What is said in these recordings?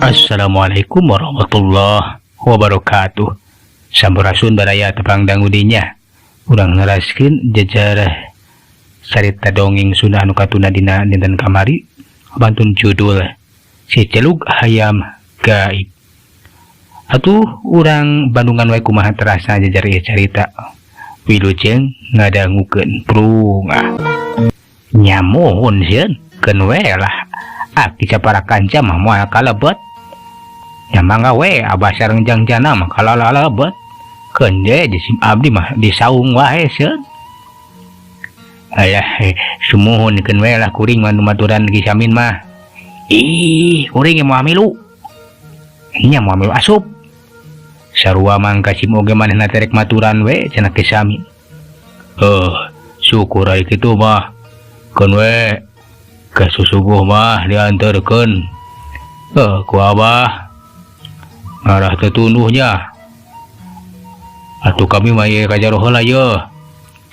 Assalamualaikum warahmatullahi wabarakatuh. Sampurasun, baraya, tepang dangu dinya. Urang neraskeun jejer carita dongeng Sunda anu katunda dina dinten kamari, pantun judul Si Jelug Hayam Gaib. Atuh urang bandungan wae kumaha terasa jejer ieu carita. Wilujeng ngadangukeun prungah. Nya muhun sieun, keun we lah. Aki sapara kanca mah moal kalebet. Nya mangga we, abah sareng jangjana mah kalalebet. Keun je jisim abdi mah disaung wae sieun. Alah, sumuhun, keun we lah, kuring mah nu maturan Ki Samin mah. Ih, kuring ge moal milu. Nya moal milu asup. Sarua Mang Kasim oge manehna teh rek maturan we cenah Ki Samin. Heuh, syukur ari kitu mah. Keun we ke susubuh mah dianterkeun. Heuh, ku abah. Ngarah teu tunduhnya. Atuh kami mah ieu ka jero heula yeuh.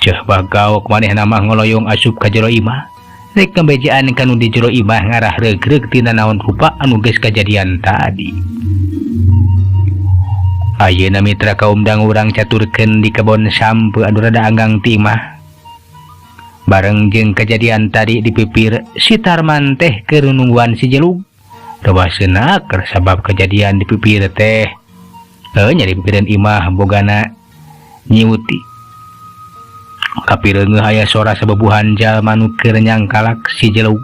Ceuh Bagaok, manehna mah ngoloyong asup ka jero imah. Rek ngabejaan ka nu di jero imah ngarah regreg tina naon rupa anu geus kajadian tadi. Ayeuna, mitra kaum dang, urang caturkeun di kebon sampeu anu rada anggang ti imah. Bareng jeung kejadian tadi di pipir si Tarman teh keur nungguan si Jelug. Rewaseun keur sabab kejadian di pipir teh. Heuh, nya di pipireun imah bogana nyiuti. Kapireungeuh aya sora sabebuhan jalma nu keur nyangkalak si Jelug.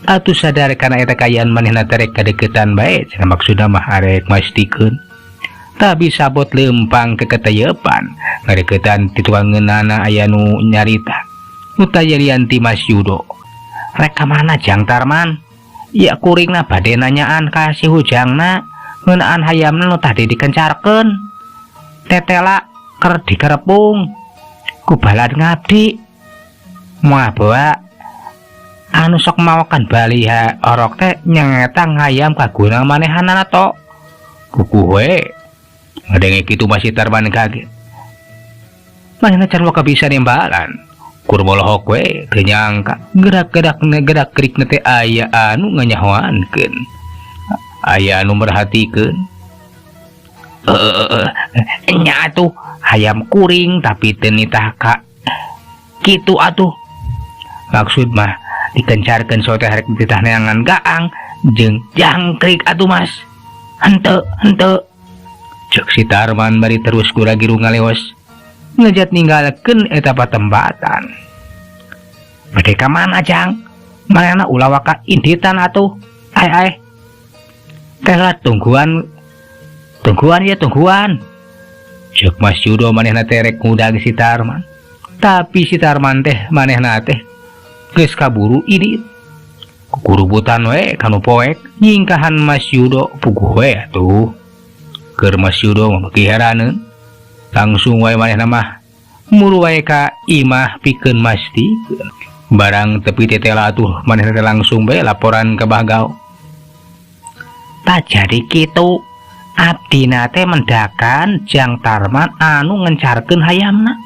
Atuh sadar kana eta kaayaan, manehna teh rek kadeukeutan bae cenah, maksudna mah arek mastikeun. Tapi sabot leumpang keketeyepan ngadeukeutan ti tukangeunana aya nu nyarita. Nu tayalian ti Mas Yudo. "Rek ka mana, Jang Tarman?" "Ya, kuringna bade nanyaan ka si Hujangna ngeunaan hayamna nu tadi dikencarkeun. Tetela keur dikerepung ku balad ngabdi. Moal bawa anu sok mawakan baliha orok teh nyangeta hayam kaguna manehanana to." Puguh we ngadenge kitu mah si Tarman kaget. Manehna can waka bisa nembalan. Kur molohok we, teu nyangka gerak-gerak gerak gerik teh aya anu nganyahoankeun. Aya anu merhatikeun. Eh, nya atuh hayam kuring, tapi teu nitah ka kitu atuh. Maksud mah dikencarkeun so teh rek dititah neangan gaang jeung jangkrik atuh, Mas." "Henteu, henteu," cek si Tarman bari terus gura-giru ngaleos ngejat ninggalkeun eta patempatan. "Bade ka mana, Jang? Manehna ulah waka inditan atuh." "Ai ai. Teh lah, tungguan. Tungguan ya, tungguan." Cek Mas Yudo, manehna teh rek ngudag si Tarman. Tapi si Tarman teh manehna teh geus kaburu ini. Kukurubutan we kanu poek nyingkahan Mas Yudo, puguh we atuh. Keur Mas Yudo mah beuki heraneun. Langsung wae manehna mah muru wae ka imah pikeun mastikeun. Barang tepi tetela atuh manehna teh langsung bae laporan ke Bagau. "Tak jadi kitu. Abdina teh mendakan Jang Tarman anu ngencarkeun hayamna.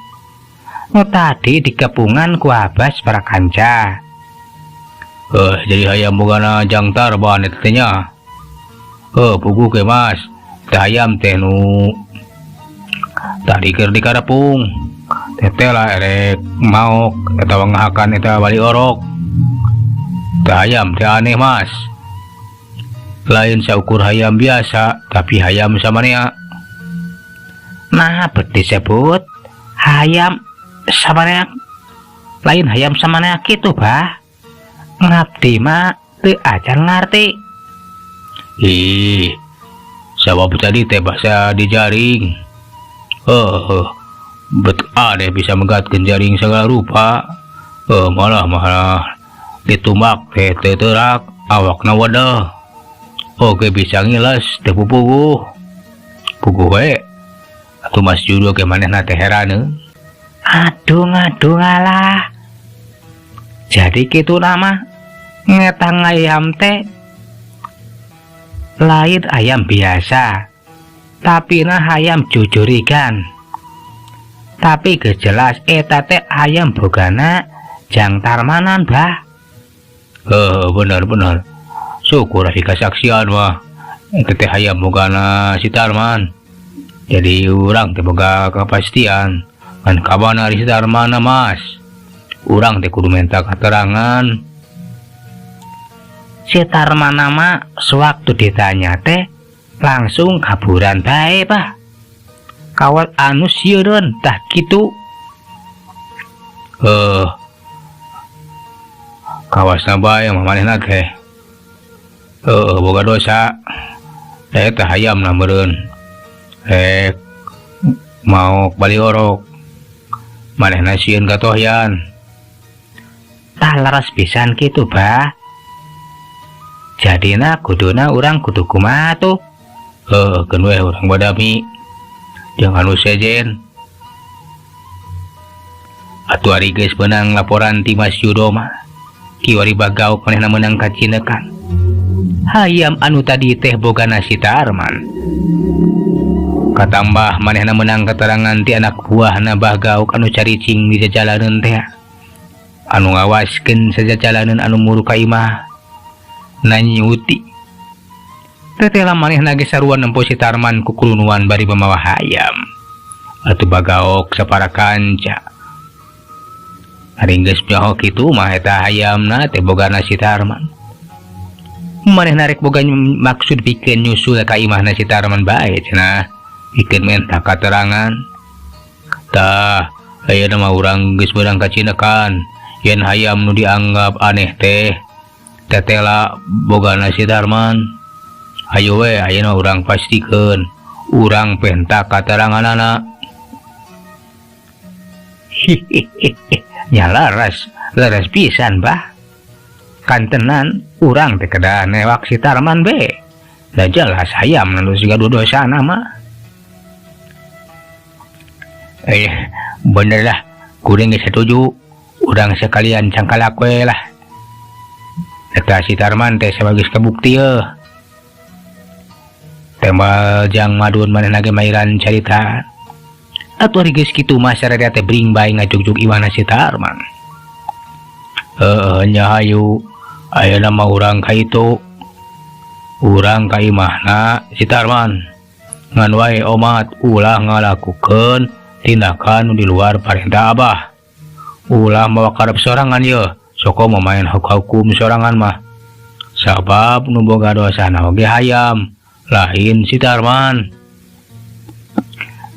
Nu tadi dikepungan ku Abbas Prakanca." "Eh, jadi hayam bogana Jang Tarman eta teh nya. Eh, puguh ke, Mas. Teh hayam teh nu tadi keur dikarepung. Teteh lah erek maok eta ngahakan eta bali orok. Teh hayam teh aneh, Mas. Lain saukur hayam biasa, tapi hayam samanea." "Nah, bet disebut hayam samanea, lain hayam samanea kitu, Bah? Ngabdi mah teu acan ngarti." "Ih, sabab tadi teh bahasa dijaring. Heuh, bet aneh bisa megatkeun jaring segala rupa. Eh, malah malah ditumbak teh teu teurak, awakna wedeh. Oke bisa ngiles teu pupuguh. Puguh we. Atuh Mas Yudo ke manehna teh heraneun." "Aduh, ngaduh, ngalah. Jadi kitu nama ngetang ayam teh lain ayam biasa, tapi nah hayam jujurigan. Tapi geus jelas eta teh ayam bogana Jang Tarmanan, Bah." "Eh, bener bener. Syukur ari kasaksian mah." Eta teh hayam bogana si Tarman. Jadi urang teh boga kepastian. Kan kabana ari si Tarman Mas. Urang teh kudu minta keterangan. Si Tarman mah sewaktu ditanya teh langsung kaburan bae, Pak. Kawat anu sieun tah kitu. Kawasna bae mah manehna teh. Heeh, boga dosa. Da eta hayamna meureun. Rek maok bali orok. Manehna sieun katohyan. Tah laras pisan kitu, Bah. Jadina kuduna urang kudu kumaha tuh? Heuh, keun we urang badami. Jeung anu sejen. Atuh ari geus meunang laporan ti Mas Yudo mah. Kiwari Bagaok manehna meunang kacinekan. Hayam anu tadi teh bogana si Tarman. Katambah manehna meunang keterangan ti anak buahna Bagaok anu caricing di jajalaneun teh. Anu ngawaskeun sajajalaneun anu muru ka imah. Nanyuti. Tetela manehna ge sarua nempo si Tarman kukulunuan bari mamawa hayam. Atuh Bagaok sapara kanca. Ari geus nyaho kitu mah eta hayamna teh bogana si Tarman. Manehna rek boga maksud pikeun nyusul ka imahna si Tarman bae cenah. Pikeun menta katerangan. Tah, ayeuna mah urang geus meunang kacinekan yen hayam nu dianggap aneh teh tetela bogana si Tarman. Hayu we ayeuna urang pastikeun urang penta kateranganana. Hihihi. Nya laras, laras pisan, Bah. Kantenan urang teh kedah newak si Tarman be. Da jelas hayam nu siga dosana mah. Bener lah, kuring geus satuju. Urang sekalian cangkalak we lah. Eta si Tarman teh sabagis kabukti yeuh. Tembal jang madun manehna ge mairan carita. Atuh ari geus kitu mah sararea teh bring bae ngajugjug imahna si Tarman. Heueuh nya hayu. Ayeuna mah urang ka itu. Urang ka imahna si Tarman. Ngan wae omat ulah ngalakukeun tindakan di luar parentah Abah. Ulah mawa karep sorangan yeuh. Soko mah main hukum sorangan mah. Sabab nu boga dosana oge hayam, lain si Tarman.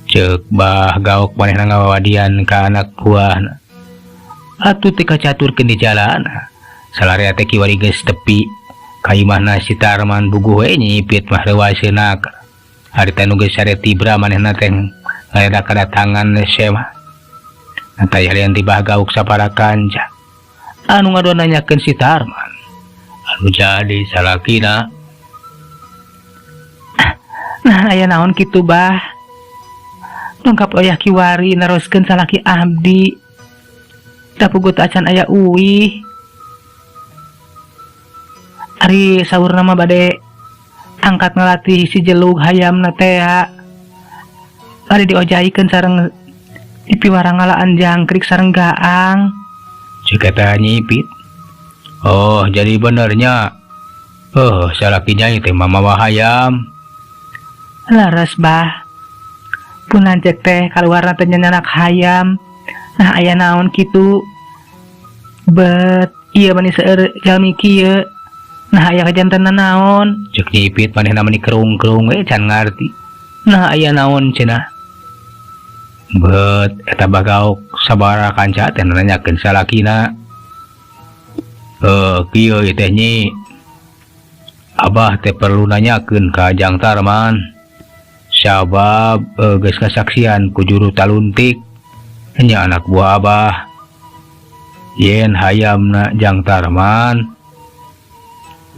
Ceuk Bah Gaok manehna ngawawadian ka anak buahna. Atuh teh kacaturkeun di jalan. Salarea teh kiwari geus tepi ka imahna si Tarman buguh we nyipit mah reuaseuna. Ari teh nu geus sare tibra manehna teh ngaredak kadatangan mah. Nataya ti Bah Gaok sapara kanca. Anu ngadon nanyakeun si Tarman. Anu jadi salakina. Nah, aya naon kitu, Bah? Lengkap oyah kiwari naroskeun salaki abdi. Da puguh acan aya uih. Ari saurna mah bade angkat ngalatih si jelug hayamna teh. Bade diojaikeun sareng dipiwarang ngalaan jangkrik sareng gaang. Ceuk eta nyipit. Oh, jadi benernya. Oh, salaki nyai teh mamawa hayam. Laras, Bah. Pun lanceuk teh kaluarna teh nyandak hayam. Nah, aya naon kitu? Bet, ieu mani seueur jalmi kieu. Nah, aya kajantenan naon? Ceuk nyipit manehna mani kerung-kerung we can ngarti. Nah, aya naon cenah? Bet, eta Bagaok sabara kanca teh nanyakeun salakina. Kieu ieu teh nyi. Abah teh perlu nanyakeun ka Jang Tarman. Sabab geus kasaksian ku juru taluntik nya anak buah Abah. Yen hayamna Jang Tarman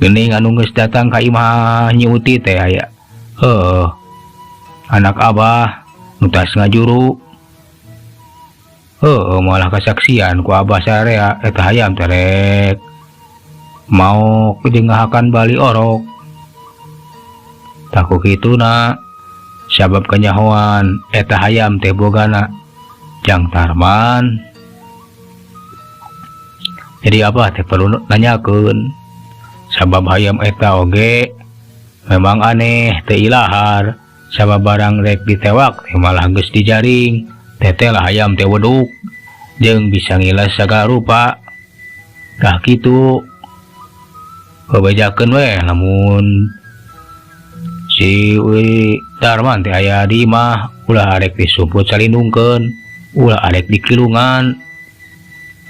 geuning anu geus datang ka imah Nyi Uti teh aya. Heuh. Anak Abah nu tas ngajuru. Heuh, malah kasaksian ku Abah sarea eta hayam teh rek maok jeung ngahakan bali orok. Tah ku kituna sabab kanyahoan eta hayam teh bogana Jang Tarman. Jadi Abah teh perlu nanyakeun sabab hayam eta oge Memang aneh teu ilahar sabab barang rek ditewak teh malah geus dijaring. Teteh lah hayam teh weduk jeung bisa ngilas sagala rupa. Tah kitu bebejakeun we lamun si Wi Tarman teh aya di imah ulah arek disumput salindungkeun, ulah arek dikilungan.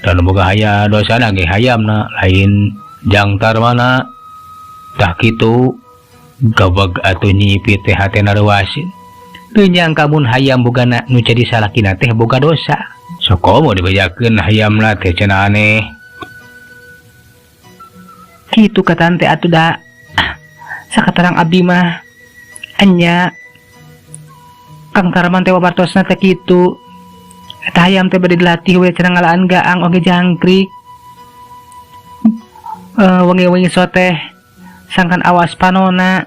Dan boga haya dosana ge hayamna lain jang Tarmana. Tah kitu gabag atuh Nyi Ipit teh hatena reuaseun. Teu nyangka mun hayam bogana nu jadi salakina teh boga dosa. Sokomo dibejakeun hayamna teh cenah aneh. Kitu katan teh atuh da. Sakatarang abdi mah enya Kang Tarman teh wabartosna teh kitu. Eta hayam teh bade dilatih we cenah ngalaan gaang oge jangkrik. Wengi-wengi so teh sangkan awas panona.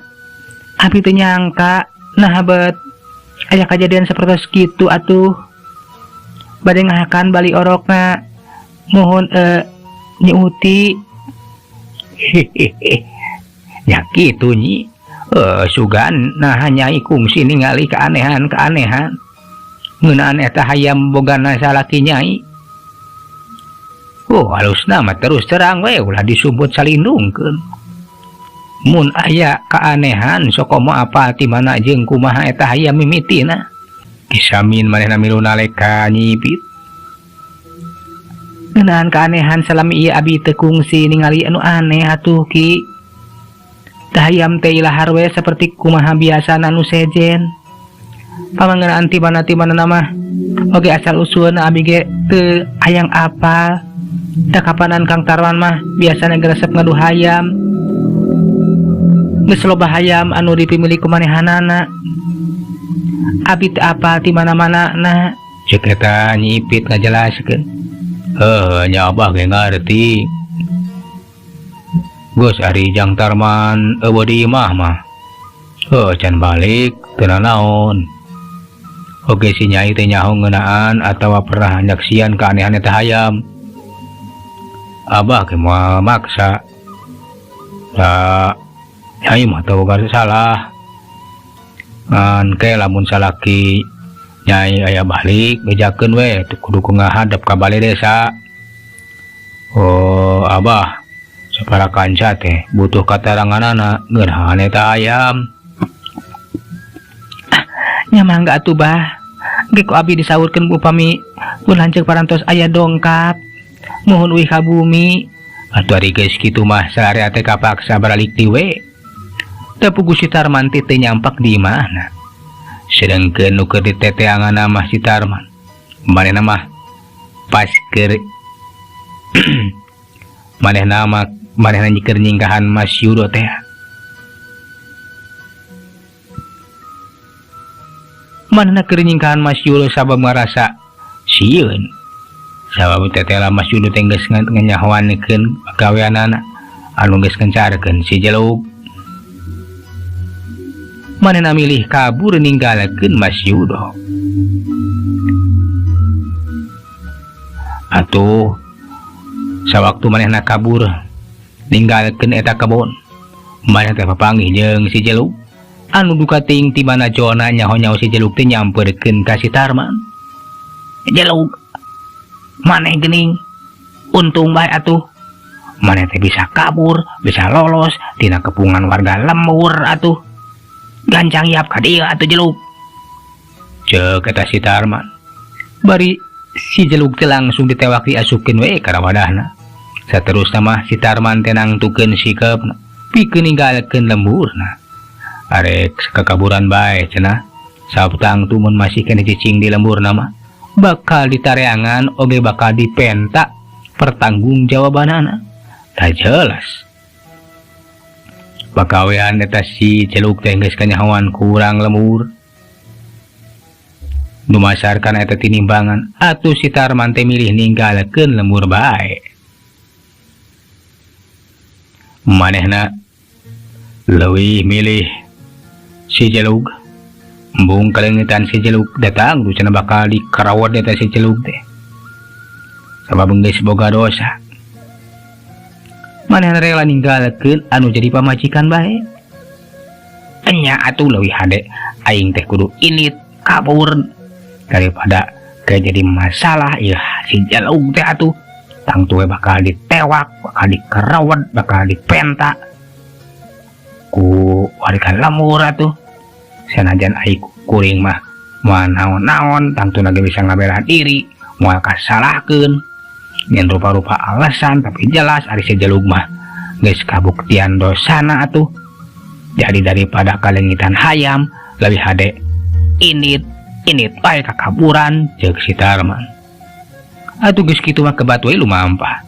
Abi teu nyangka nah bet aya kajadian sapertos kitu atuh. Bade ngahakan bali orokna muhun Nyi Uti. Hehehe. Nya kitu Nyi. Sugan nah nyai kungsi ningali keanehan-keanehan. Ngeunaan eta hayam bogana salaki nyai. Oh, halusna mah terus terang we ulah disumput salindungkeun. Mun aya keanehan sokomo apal ti mana jeung kumaha eta hayam mimitina. Kisamin manehna milu nalek ka Nyi Ipit. Ngeunaan keanehan salami ieu abi teu kungsi ningali anu aneh atuh Ki. Tah hayam teh ilahar we saperti kumaha biasana nu sejen. Pamangeunaan ti mana ti mana mah oge asal usulna abi ge teu hayang apal. Da kapanan Kang Tarman mah biasana geresep ngadu hayam. Geus loba hayam anu dipimilik ku manehanana. Abi teu apal ti mana-mana na. Ceuk eta Nyi Ipit ngajelaskeun. Heuh nya abah ge ngarti. Geus ari Jang Tarman eueuh di imah mah. Heuh can balik teu nanaon. Oge si Nyai teh nyaho ngeunaan atawa pernah nyaksian keanehan eta hayam. Abah ge moal maksa. Da Nyai mah teu boga salah. Ngan ke lamun salaki Nyai aya balik bejakeun we teu kudu ngahadep ka bale desa. Oh abah sapara kanca teh butuh kataranganana ngeunahan eta hayam. Nya mangga atuh bah. Ge ku abi disaurkeun upami pun lanceuk parantos aya dongkap. Muhun uih ka bumi. Atuh ari geus kitu mah salarea teh kapaksa baralik ti we. Teu puguh si Tarman teh teu nyampak di imahna. Sedengkeun nu keur diteteanganna mah si Tarman. Manehna mah pas keur manehna mah manehna keur nyingkahan Mas Yudo teh. Manehna keur nyingkahan Mas Yudo sabab ngarasa sieun. Sabab tetela Mas Yudo teh geus nganyahoankeun pagaweanana anu geus ngencarkeun si Jeluk. Manehna milih kabur ninggalkeun Mas Yudo. Atuh sawaktu manehna kabur ninggalkeun eta kebon, manehna teh papanggih jeung si Jeluk anu duka ting ti mana jona nyaho-nyaho si Jeluk teh nyamperkeun ka si Tarman. Jeluk, maneh geuning untung bae atuh. Maneh teh bisa kabur, bisa lolos tina kepungan warga lembur atuh. Gancang yap ka dieu atuh Jeluk. Ceuk eta si Tarman. Bari si Jeluk teh langsung ditewak diasupkeun we ka wadahna. Saterusna mah si Tarman teh nangtukeun sikepna pikeun ninggalkeun lemburna. Arek kakaburan bae cenah. Sabtang tumun masih keneh cicing di lemburna mah bakal ditareangan oge bakal dipenta pertanggungjawabanana. Tah jelas. Pagawean eta si Jeluk teh geus kanyahoan kurang lembur. Dumasarkan eta tinimbangan atuh si Tarman teh milih ninggalkeun lembur bae. Manehna leuwih milih si Jeluk. Embung kaleungitan si Jeluk datang du cenah bakal dikarawat eta si Jeluk teh. Sabab geus boga dosa. Manehna rela ninggalkeun anu jadi pamajikan bae. Enya atuh leuwih hade aing teh kudu indit kabur daripada kayak jadi masalah ya si jalug teh atuh tangtu we bakal ditewak, bakal dikerawat, bakal dipenta ku warga lembur atuh. Sanajan aing kuring mah moal naon-naon, tangtuna ge bisa ngabela diri, moal kasalahkeun ngan rupa-rupa alasan, tapi jelas ari si jalug mah geus kabuktian dosana atuh. Jadi daripada kalengitan hayam lebih hade indit indit bae kakaburan ceuk si Tarman. Atuh geus kitu mah kebat we lumampah.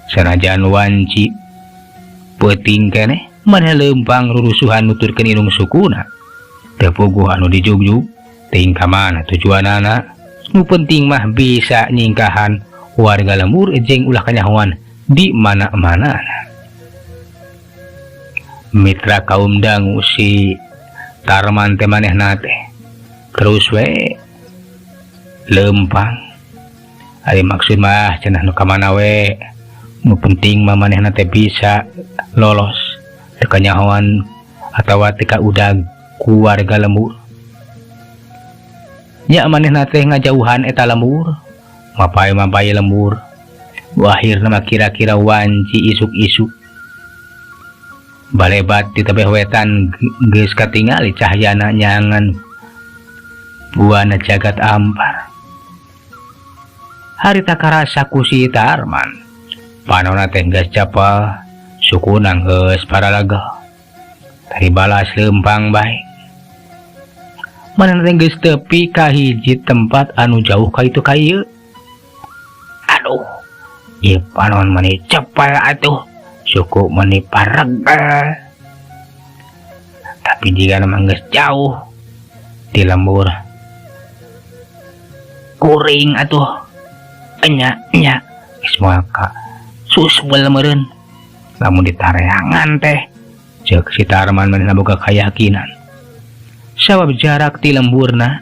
Sanajan wanci peuting keneh maneh leumpang rurusuhan nuturkeun indung sukuna. Teu puguh anu dijugjug teuing ka mana tujuanana. Nu penting mah bisa nyingkahan warga lembur jeung ulah kanyahoan di mana-mana. Mitra kaum dangu si Tarman teh manehna teh terus we leumpang. Ari maksud mah cenah nu ka mana we, nu penting mah manehna teh bisa lolos teu kanyahoan atawa teu kaudag ku warga lembur. Nya manehna teh ngajauhan eta lembur, mapay-mapay lembur. Akhirna mah kira-kira wanci isuk-isuk balebat di tebeh wetan geus katingali cahyana nyangan buana jagat ampar. Harita karasa ku si Tarman panona teh geus capel, sukuna geus paralaga tari balas leumpang bae. Manehna teh geus tepi ka hiji tempat anu jauh ka itu ka ieu. Aduh, ieu panon mani cepel atuh, suku mani paregel. Tapi jika memang geus jauh di lembur kuring atuh, enya enya geus moal ka susul meureun lamun ditareangan teh ceuk si Tarman manehna boga kayakinan. Sabab jarak ti lemburna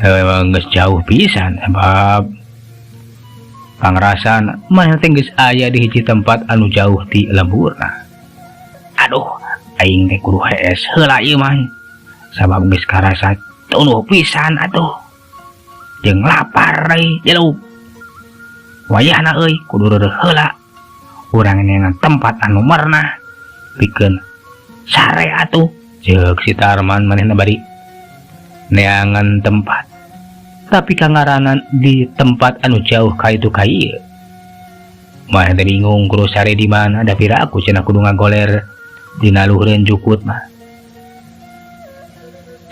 memang geus jauh pisan, sebab pangrasan manehna teh geus aya di hiji tempat anu jauh ti lemburna. Aduh, aing teh kudu hees heula ieu mah, sabab geus karasa tunduh pisan atuh jeung lapar deui jeluk. Wayahna euy kudu reureuh heula urang neangan tempat anu merenah pikeun sare atuh ceuk si Tarman manehna bari neangan tempat. Tapi kangaranan di tempat anu jauh ka itu ka ieu, manehna teh bingung kudu sare di mana, da piraku cenah kudu ngagoler dina luhureun jukut mah.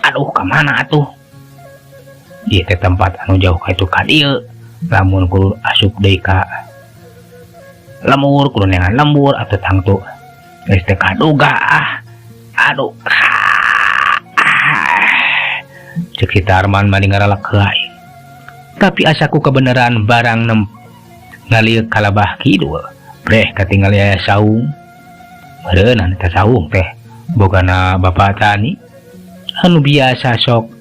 Aduh, ka mana atuh ieu teh tempat anu jauh ka itu ka dieu, lamun kudu asup deui ka lembur kudu neangan lembur atau tangtu geus teu kaduga ah. Aduh, ceuk si Tarman mani ngaralek heula. Tapi asaku kebenaran barang nem ngalieu kalabah kidul breh katingali aya saung. Meureunana eta saung teh bogana bapak tani anu biasa sok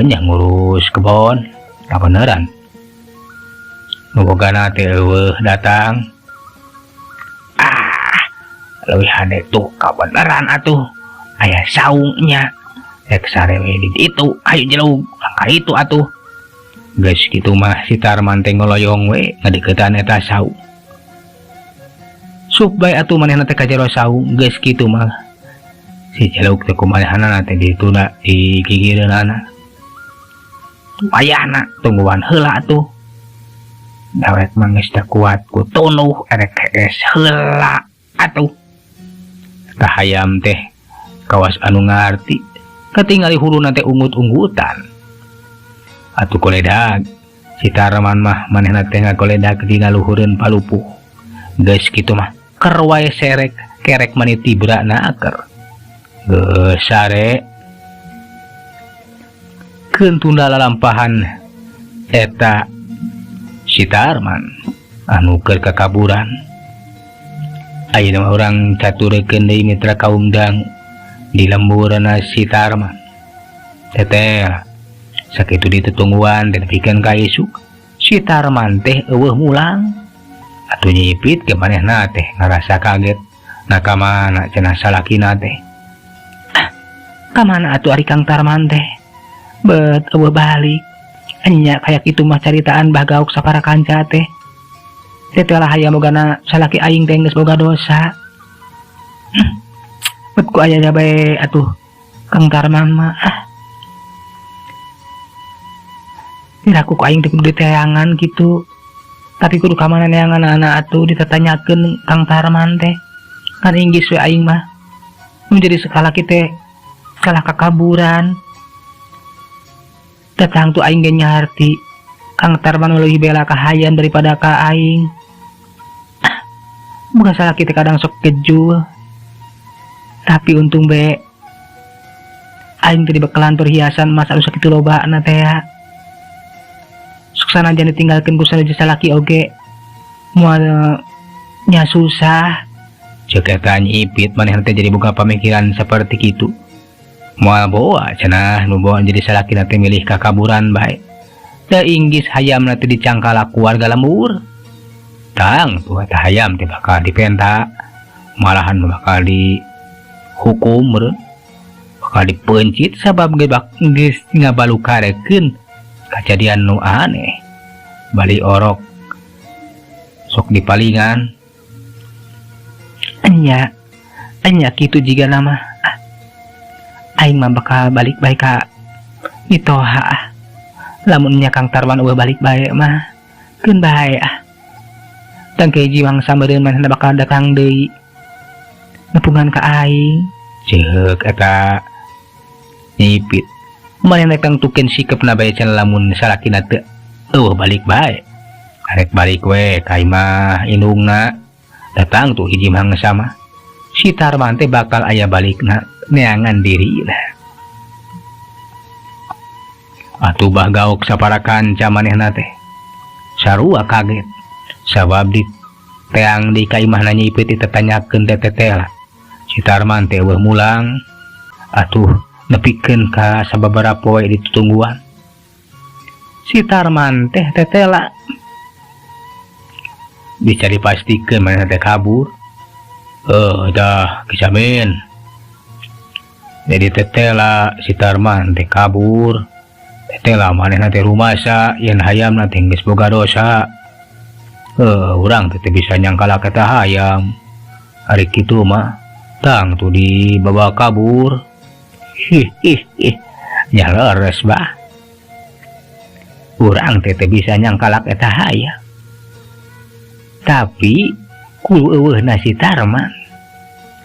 nya ngurus kebon. Kabeneran nu bogana teh eueuh datang. Ah, leuwih hade tuh kabeneran atuh aya saungnya, rek sare we di ditu, ayo jelug ka itu atuh. Geus kitu mah si Tarman teh ngoloyong we ngadeukeutan eta saung. Sup bae atuh manehna teh ka jero saung. Geus kitu mah si jelug teh kumanehanana teh dituna di gigireunana. Wayahna tungguan heula atuh, dawek mah geus teu kuat ku tunduh, erek hees heula atuh. Tah hayam teh kawas anu ngarti katingali huluna teh ungut-unggutan atuh koledag. Si Tarman mah manehna teh ngakoledag dina luhureun palupuh. Geus kitu mah ker wae serek kerek mani tibrana aker geus sare keun tunda lalampahan eta si Tarman anu keur kakaburan. Ayeuna mah urang caturekeun deui mitra kaum dang di lemburna si Tarman. Teteh sakitu ditutungguan dan pikeun ka isuk si Tarman teh eueuh mulang atuh nyipit ke manehna teh ngarasa kaget. Nah, ka mana cenah salakina teh? Ah, ka mana atuh ari Kang Tarman teh? Bet euweuh balik. Enya kayak kitu mah caritaan Bah Gauk sapara kanca teh. Teh lah hayam bogana salaki aing teh geus boga dosa. Bet ku aya bae atuh Kang Tarman mah. Ah. Piraku ku aing teh kudu diteangan gitu. Tapi kudu ka mana neangan anak atuh ditatanyakeun Kang Tarman teh. Kan inggis we aing mah. Menjadi sekala kita kalah kakaburan. Datang tuh aing ge nyarti. Kang Tarman leuwih bela ka hayam daripada ka aing. Ah, bukan salah kita kadang sok kejul. Tapi untung be aing teh dibekalan perhiasan emas anu sakitu lobana teh ya. Sok sanajan ditinggalkeun ku salaki oge moal nya susah. Cek eta Nyi Ipit manehna teh jadi boga pamikiran seperti kitu. Moal boa cenah nu boa jadi salakina teh milih kakaburan bae. Teu inggis hayamna teh dicangkalak ku warga lembur. Tang tuh eta hayam teh bakal dipenta, malahan bakal dihukum meureun. Bakal dipeuncit sabab geus ngabalukarekeun kajadian nu aneh. Bali orok sok dipalingan. Enya, enya kitu jiga nama. Ah, aing mah bakal balik bae ka mitoha ah. Lamun nya Kang Tarman euweuh balik bae mah keun bae ah. Tangke hiji mangsa meureun manehna bakal datang deui nepungan ka aing. Ceuk eta Nyi Ipit. Manehna tangtukeun sikepna bae cenah lamun salakina teu euweuh balik bae. Arek balik we ka imah indungna. Datang tuh hiji mangsa mah. Si Tarman teh bakal aya balikna neangan dirina. Atuh Bah Gaok sapara kanca manehna teh sarua kaget. Sabab di teang di ka imahna Nyi Ipit ditetanyakeun teh tetela. Si Tarman teh euweuh mulang. Atuh nepikeun ka sababaraha poe ditutungguan. Si Tarman teh tetela. Bisa dipastikeun manehna teh kabur. Dah kisamin. Jadi tetela si Tarman teh kabur. Tetela manehna teh rumasa yen hayamna teh geus boga dosa. Urang teh teu bisa nyangkalak eta hayam. Ari kitu mah tang tuh dibawa kabur. Hih hih hih. Nya leres bah. Urang teh teu bisa nyangkalak eta hayam. Tapi ku euweuhna si Tarman.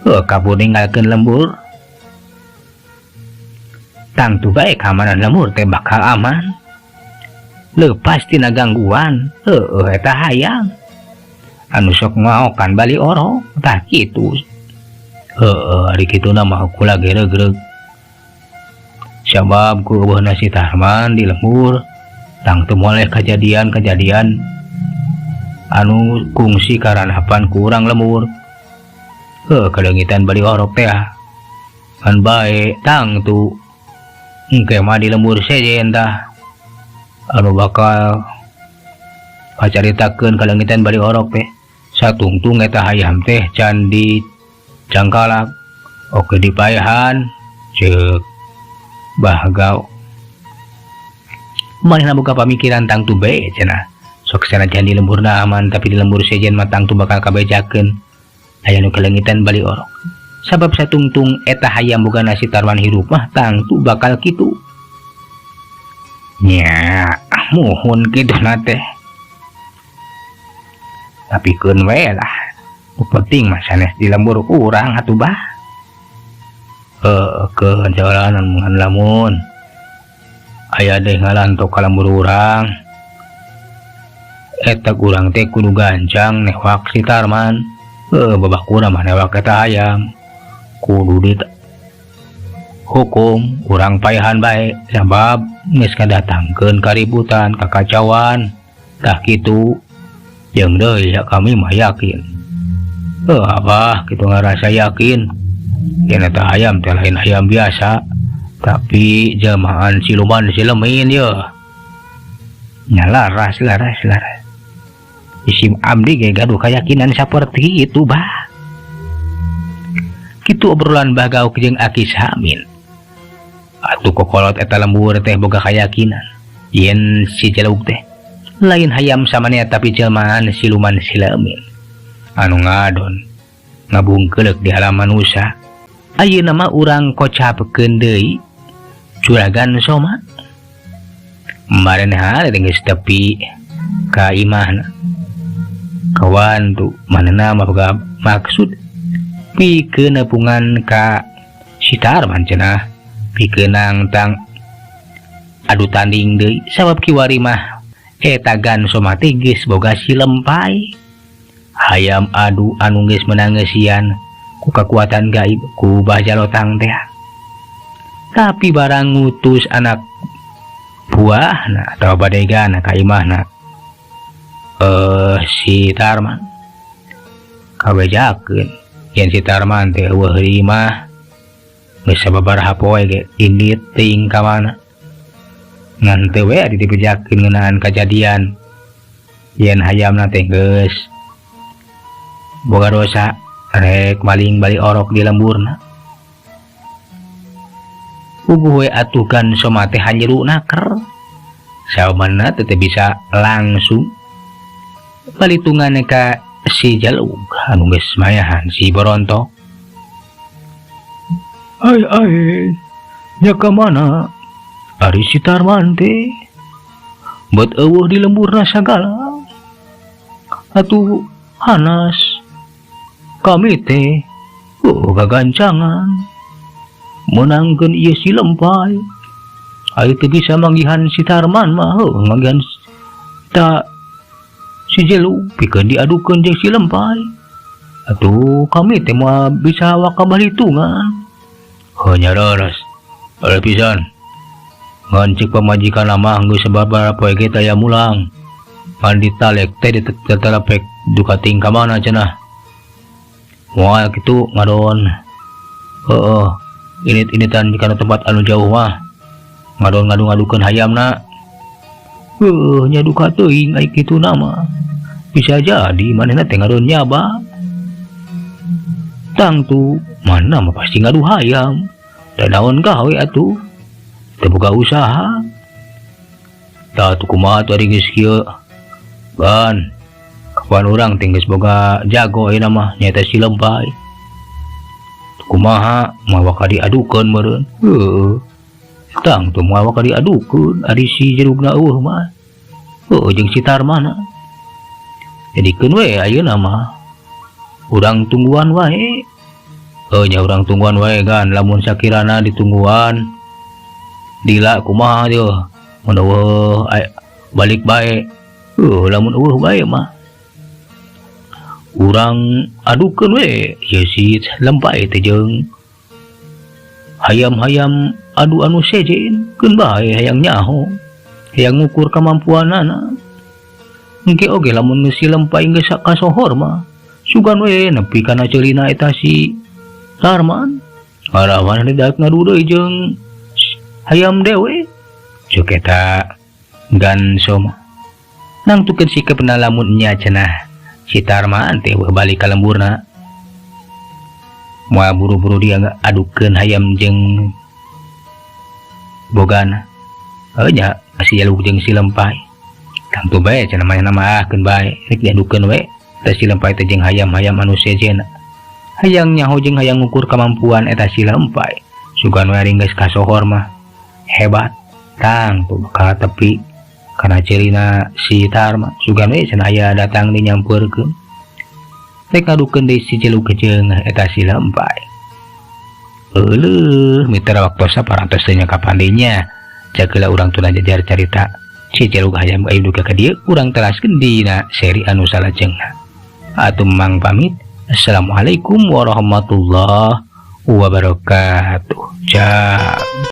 Kabur ninggalkeun lembur. Tangtu bae keamanan lembur teh bakal aman. Lepas tina gangguan. Heueuh eta hayam. Anu sok ngaokan bali orok tah kitu. Heueuh ari kituna mah kula ge regreg. Sabab ku euweuhna si Tarman di lembur tangtu moal kejadian-kejadian anu kungsi karanapan kurang lembur. Heuh kaleungitan bali orok teh kan bae tangtu engke mah di lembur sejen tah anu bakal kacaritakeun kaleungitan bali orok teh. Satungtung eta hayam teh can dicangkalak oke dipaehan ceuk Bah Gaok. Manehna boga pamikiran tangtu bae cenah. Sok sanajan di lemburna aman tapi di lembur sejen mah tangtu bakal kabejakeun aya nu kaleungitan bali orok. Sabab satungtung eta hayam boga si Tarman hirup mah tangtu bakal kitu. Nya muhun kituna teh. Tapi keun we lah. Nu penting mah sanes di lembur urang atuh bah. Heuh keun jalanan mun lamun aya deui ngalantok ka lembur urang. Eta urang teh kudu gancang newak si Tarman. Heuh babakuna mah newak eta hayam. Kudu di hukum urang paehan bae sabab geus ngadatangkeun kaributan kakacauan. Tah kitu jeung deui ya kami mah yakin. Heuh abah kitu ngarasa yakin yen eta hayam teh lain hayam biasa tapi jelmaan siluman silemin ye. Nya laras laras laras. Isim abdi ge gaduh keyakinan seperti itu bah. Kitu obrolan Bah Gauk jeung Aki Samin. Atuh kokolot eta lembur teh boga kayakinan yen si Jelug teh lain hayam samanea, tapi jelmaan siluman silemin anu ngadon ngabungkelek di alam manusia. Ayeuna mah urang kocapkeun deui Juragan Soma. Maren hari geus tepi ka imahna kawan tuh manehna mah boga maksud pikeun nepungan ka si Tarman cenah, pikeun nangtang adu tanding deui, sabab kiwari mah eta Gan Soma teh geus boga si Lempai, hayam adu anu geus meunang ngeusian ku kakuatan gaib ku Bah Jalotang teh. Tapi barang ngutus anak buahna atau badegana ka imahna si Tarman, kabejakeun yen si Tarman teh euweuh di imah geus sababaraha poe ge, indit teuing ka mana. Ngan teu we dibejakeun ngeunaan kajadian yen hayamna teh geus boga dosa rek maling bali orok di lemburna. Puguh we atuh Gan Soma teh hanjeru naker sabanna teh teu bisa langsung balitungan ka si Jalug anu geus mayahan si Boronto. Ai ai nya, ka mana ari si Tarman teh? Buat euweuh di lemburna sagala. Atuh hanas kami teh, oh, gagancangan menangkeun ieu si Lempai. Ayo teu bisa manggihan si Tarman mah, heuh, manggihan ta si Jelu pikeun diadukeun jeung si Lempai. Atuh kami teh moal bisa waka balitungan. Heuh, nya leres. Leres pisan. Ngan cek pamajikan mah geus sababaraha poe ge taya mulang. Ngan ditalek teh ditetelepek duka ting ka mana cenah. Moal kitu ngadon. Heeh, init-initan di kana tempat anu jauh mah. Ngadon ngadu-ngadukeun hayamna. Heuh, nya duka teuing ai kituna mah. Bisa jadi manehna teh ngadon nyaba. Tangtu mana mah pasti ngadu hayam. Da naon gawe atuh? Teu boga usaha. Tah atuh kumaha atuh ari geus kieu? Ban, kapan urang teh geus boga jago ayeuna mah, nyaeta si Lempai. Kumaha moal waka diadukeun meureun? Heueuh. Tangtu moal waka diadukeun ari si Jerugna euweuh mah. Heueuh, jeung si Tarmana. Jadikeun we ayeuna mah. Urang tungguan wae. Heuh, nya urang tungguan wae gan, lamun sakirana ditungguan lila kumaha teh mun euweuh balik bae. Heuh, lamun euweuh bae mah urang adukeun we ieu si Lempai teh jeung hayam-hayam adu anu sejen keun bae, hayang nyaho, hayang ngukur kamampuanana. Engke oge lamun si Lempai geus kasohor mah sugan we nepi kana ceulina eta si Tarman. Arah daek ngadu deui jeung hayam dewe, cuk eta Gan Soma. Nangtukeun sikepna lamun nya cenah si Tarman teh balik ka lemburna, moal buru-buru dia adukeun hayam jeung bogana. Heuh, nya si Jaluk jeung si Lempai. Tangtu bae cenah manehna mah, keun bae rek diadukeun we teh si Lempai teh jeung hayam-hayam anu sejenna, hayang nyaho jeung hayang ngukur kemampuan eta si Lempai. Sugan we ari geus kasohor mah hebat, tangtu bakal tepi kana ceulina si Tarma. Sugan we cenah aya datang di nyampeurkeun rek ngadukeun deui si Jeluk jeung eta si Lempai. Euleuh, mitra, waktosna parantos teh nya. Kapan deui nya jageula urang tuna jajar carita si Jeluk hayam ayu duka ka dieu, urang teraskeun dina seri anu salajengna. Atuh Mang pamit. Assalamualaikum warahmatullahi wabarakatuh. Jam.